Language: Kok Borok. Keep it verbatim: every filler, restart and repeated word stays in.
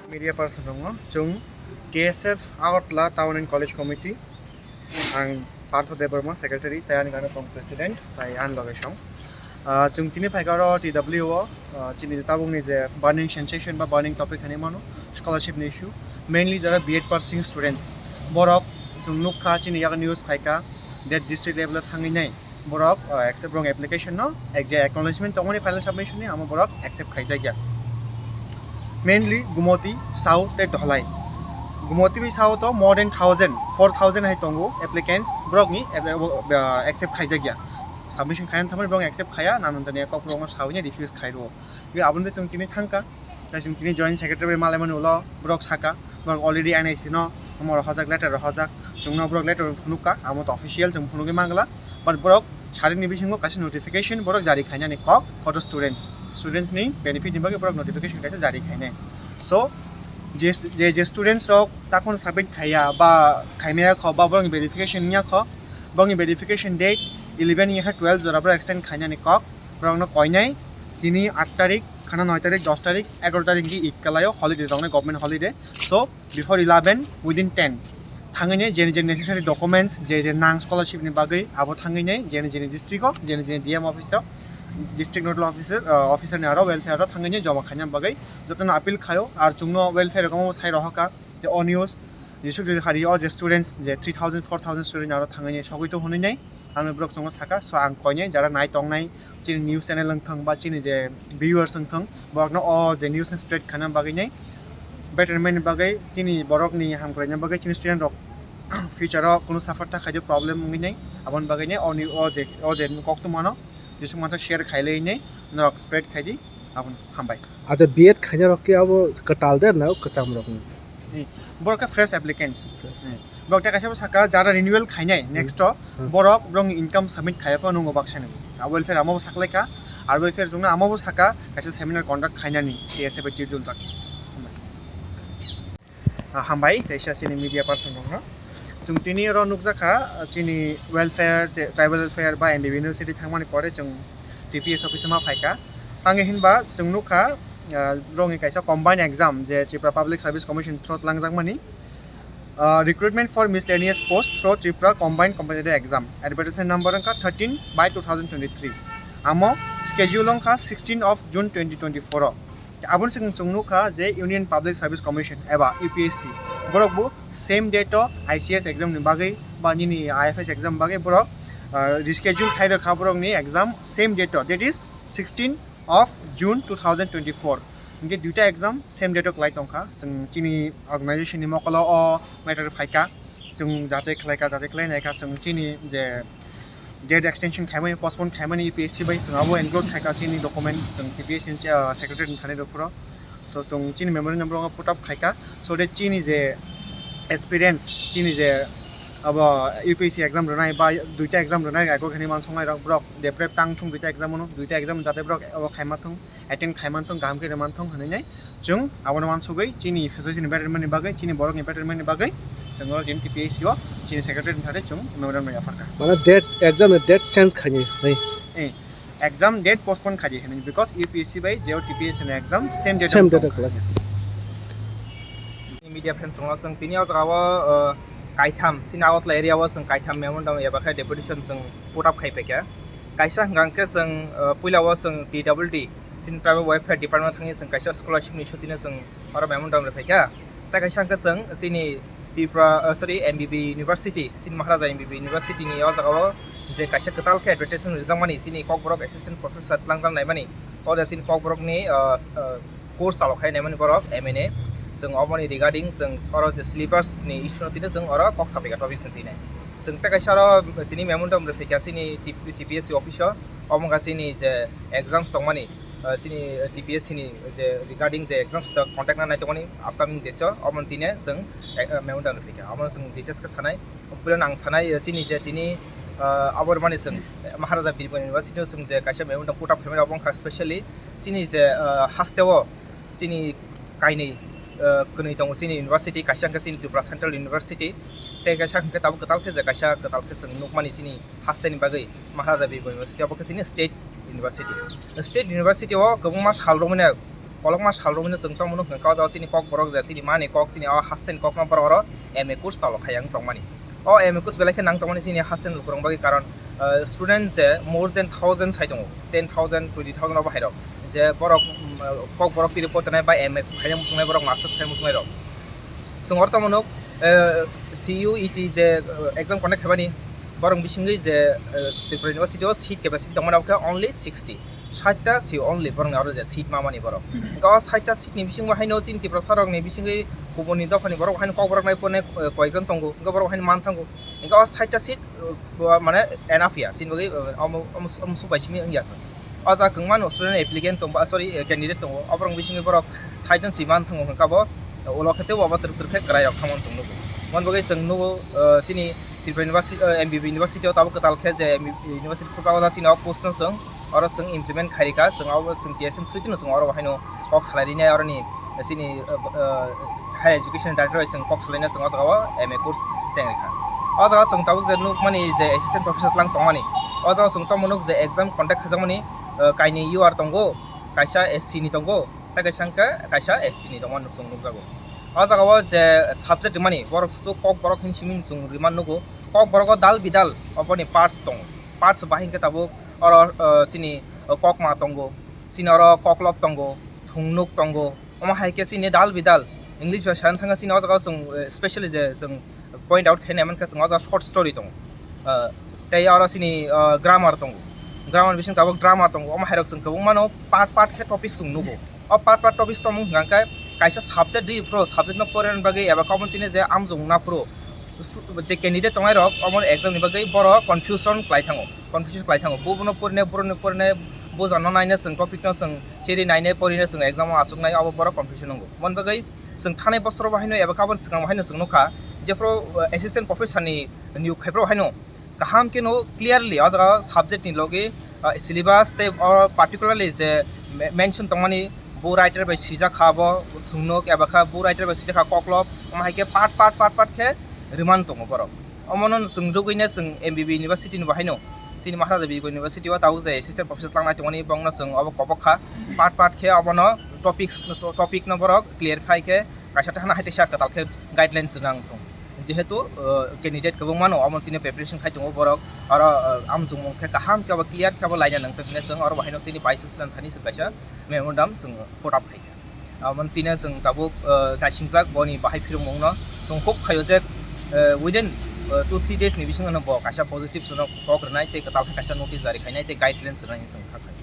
Media person rongo chung K S F Agartala Town and College Committee, ang Partho Debbarma, Secretary, tei ani gana tong President, tei ani loge song. Ah, chwng tini phaikha oro T W O, ah, chini tabukni je burning sensation ba burning topic hinwi mano, scholarship ni issue, mainly jara B Ed pursuing students, borok chwng nukha chini yago news phaikha, that district level o thangwi nai borok, ah, accept rong application no, ek je acknowledgement tongmani final submission ni, amo borok accept khaijakya. Mainly Gumoti, South tei Dholai. Gumoti bai South o more than thousand, four thousand hai tongo applicants, borokni app-, ah, accept khaijakya. Submission khaina thamani borok accept khaya, nanan tani kok borok no sawi refuse khairo. Aboni chwng tini thangkha, tei chwng tini joint secretary bai malaimani ulo borok saka, borok already N I C no omo rohorjak, letter rohorjak, chwngno borok letter phunukka, amo to official chwng phunugwi mangla, but borok sarini bisingo kaisa notification borok jari khainani kok photo students, students ni benefit ni bagwi borok notification kaisa jari khainai. So je, je, je students rok takhon submit khaiya ba khaimaya kho ba borokni verification wngya kho, borokni verification date eleven wngya khe twelve jora borok extend khainani kok, borokno koinai tini aat tarik, khana noi tarik, dos tarik, egaro tarik hwnkhe Eid kalaio, holiday tongnai, government holiday. So before eleven, within ten thangwi nai jeni jeni necessary documents je je nang scholarship ni bagwi abo thangwi nai jeni jeni district o, jeni jeni D M office o, district nodal officer, ah, officer ni aro welfare o thangwi nai joma khaina bagwi jotono appeal khaio. Ar chwngno welfare rok omo sai rohorkha je o news jesuk je hari o je students je three thousand, four thousand student aro thangwi nai sogwi to hwnwi nai. Ano borok chwngno saka, so ang koinai jara nai tongnai, chini news channel wngthang ba chini je viewers wngthang, borokno o je news ni spread khaina bagwi nai, betterment ni bagwi, chini borokni hamkraina bagwi, chini student rok future o kunu suffer ta khaidi problem wngwi nai, aboni bagwi nai oni o je, o je koktwmano jesuk mansa share khailai nai norok spread khaidi, aboni hambai. Acha B Ed khaina rok khe abo kwtal de na kwcham rok ni? Ni, borok khe fresh applicants. Fresh. Ni, borok tei kaisa bo saka jara renewal khainai next o, hmm, borok borokni income submit khaiya phano nungo baksa ni. A welfare amo bo saklaikha, ar welfare chwngno amo bo saka kaisa seminar conduct khainani K S F bai twi duljak. Ah, hambai, teisa chini media person rokno. Chwng tini oro nukjakha, ah, chini welfare, te-, tribal welfare ba M B B university thangmani pore chwng T P S office ma phaikha. Tangwi hinba chwng nukha, ah, rongni kaisa combined exam je Tripura Public Service Commission through langjakmani, ah, recruitment for miscellaneous post through Tripura Combined Competitive Exam. Advertisement number wngkha thirteen by two thousand twenty-three. Amo schedule wngkha sixteen of June twenty twenty-four o. Aboni swkang chwng nukha je Union Public Service Commission eba U P S C, borok bo same date o I C S exam ni bagwi ba nini I F S exam bagwi borok, ah, reschedule khai rwkha borokni exam same date o, that is sixteen of June two thousand twenty-four. Hinkhe duita exam same date o kwlai tongkha. Chwng chini organization ni mokolo o matter phaikha, chwng jachai khlaikha, jachai khlai naikha, chwng chini je date extension khaimani, postpone khaimani U P S C bai, chwng abo enclose khaikha chini document, chwng T P S C ni, ah, secretary ni thani rw phuru. So chwng chini memorandum rok put up khaikha. So de chini je experience, chini je abo U P S C exam rwnai ba duita exam rwnai, raikok hinwi mansuknai rok, borok de prep tang thung duita exam no, duita exam jate borok abo khaima thung, attend khaima thung, kaham khe rwma thung hinwi nai. Chwng abono uansugwi chini society ni betterment ni bagwi, chini borokni betterment ni bagwi chwng oro chini T P S C o chini secretary ni thani chwng memorandum yapharkha. Mane date, exam ni date change khaini, hai? Eh, exam date postpone khaidi hinwi, because U P S C bai je o T P S C ni exam same date. Same date o khlai. Yes. Media friends, chwng tini o jaga o, uh, kaitham, chini Agartala area o chwng kaitham memorandum eba khe deputation chwng put up khai paikha. Kaisa hwnkha khe chwng, uh, puila o chwng T W D, chini Tribal Welfare Department thangwi chwng kaisa scholarship ni issue tini chwng oro memorandum rw phaikha. Tei kaisa hwnkhe chwng chini Tripura, uh, sorry, M B B University, chini Maharaja M B B University ni o jaga o je kaisa kwtal khe advertisement rijak mani, chini Kokborok Assistant Professor tlangjak naimani, o da chini Kokborok ni, uh, uh, course chalo khai naimani borok M N A. Chwng oboni regarding chwng oro je syllabus ni issue no tini chwng oro kok sabaikha topics no tini. Chwng tei kaisa oro tini memorandum rw phaikha chini T P S C office o, omo wngkha chini je exams tongmani, uh, chini T P S C ni je regarding je exams to contact na nai tongmani upcoming days o, omo tini chwng, uh, memorandum rw phaikha. Omo chwng details khe sanai. Puila ang sanai, eh, chini je tini, ah, abo rwmani chwng, eh, Maharaja Birbar University o chwng je kaisa memorandum put up khaimani abo wngkha specially chini je, ah, hasteo chini kainwi uh, kwnwi tongo chini university, kaisa hwnkhe chini Tripura Central University, tei kaisa hwnkhe tabuk kwtal khe je kaisa kwtal khe chwng nukmani chini hasteni bagwi Maharaja Birbar University, obo khe chini state university. State university o kwbangma sal romwino, kolokma sal romwino chwng tongmano hwnkha o jaga chini kokborok je chini mani kok, chini o hasteni kokma borok oro M A course chalo khaiya wng tongmani. O M A course belai khe nang tongmani chini hasteni lukurok bagwi, karon, uh, student je more than thousand sai tongo, ten thousand, twenty thousand obo hairok, je borok, um, uh, kokborok tiri potonai ba M A khaina muchungnai borok, masters khaina muchungnai rok. Chwng oro tongmano, uh, C U E T je, uh, exam conduct khaimani, borok bisingwi je, uh, Tripura University o seat capacity tongmani, abo khe only sixty. Saita si only borokni aro je seat mamani borok. Hwnkhe o saita seat ni bisingo haino chini Tiprasa rokni bisingwi kubuni dophani borok haino kokborok nai phone, eh, koyekjon tongo, hwnkhe borok haino man thango. Hwnkhe o saita seat, eh, bo mane enough ya, chini bagwi, eh, omo, omo, omo supai simi wngya se. O jaga kwbangma no student applicant tongo, ah, sorry, eh, candidate tongo. Oborok bisingwi borok saitjon si man thango hwnkhe bo, eh, ulo khe teibo obo twrwk twrwk khe kwrai rok thangmani chwng nugo. Moni bagwi chwng nugo, eh, chini Tripura University, eh, M B B University o tabuk kwtal khe je M B B University khusa o chini o post no chwng oro chwng implement khai rikha, chwng abo chwng T S M through tino chwng oro haino kok salai rinai, oroni chini, uh, uh, higher education director bai chwng kok salaina chwng o jaga o M A course cheng rikha. O jaga o chwng tabuk je nukmani je assistant professor tlang tongmani, o jaga o chwng tongmo nuk je exam conduct khajakmani, uh, kainwi U R tongo, kaisa S C ni tongo, tei kaisa hwnkhe kaisa S T ni tongmani chwng nukjago. O jaga o je subject rimani borok sudu kokborok hin simi chwng riman nugo, kokborok o dal bidal oboni parts tongo, parts bahai hwnkhe tabuk oro, uh, chini, uh, kokma tongo, chini oro koklop tongo, thungnuk tongo, omo hai khe chini dal bidal English bai sana thangkha chini o jaga o chwng, uh, specially je chwng point out khaina mankha chwng o jaga short story tongo, uh, tei oro chini, uh, grammar tongo, grammar bising tabuk drama tongo, omo hairok chwng kwbangmano part part khe topics chwng nugo. O part part topics tongmung hwnkha khe kaisa subject ri phuru subject no porina bagwi eba kobon tini je amjong na phuru stu-, je candidate tongnai rok omo exam ni bagwi borok confusion klai thango, confusion klai thango, bo bono porine, boroni porine, bo jano naine chwng topic no chwng seri naine porine chwng exam o achuknai, abo borok confusion wngo. Moni bagwi chwng thanai bosoro bo haino eba kabon swkang bo haino chwng nukha, jephuru, uh, assistant professor ni niyok khai phuru haino kaham khe no clearly o jaga subject ni logi, uh, syllabus tei o particularly je me-, mention tongmani bo writer bai sijak kha, bo thungnuk eba kha bo writer bai sijak kha koklop, omo hai khe part, part, part, part khe riman tongo borok. Omono chwng rwgwino chwng M B B University ni bo haino, chini Maharaja Birbar University o tabuk je assistant professor tlangnai tongmani, bongno chwng obo kobok kha, part part khe obono topics, topic no borok clarify khe kaisa thana hai teisa kwtal khe guidelines rwnang thung. Jehetu, uh, candidate kwbangmano omo tini preparation khai tongo borok, oro, uh, amjongmung khe kaham khe obo clear khe obo laina nangtong hinwi chwng oro bo haino chini vice chancellor thani chwng kaisa memorandum chwng put up khai kha. Abo tini chwng tabuk, uh, naisingjak boni bahai phirumungno chwng hope khaio je, uh, within, uh, two three days ni bisingo no bo kaisa positive no kok rwnai tei kwtal khe kaisa notice jari khainai tei guidelines rwnai hinwi chwng kha khaio.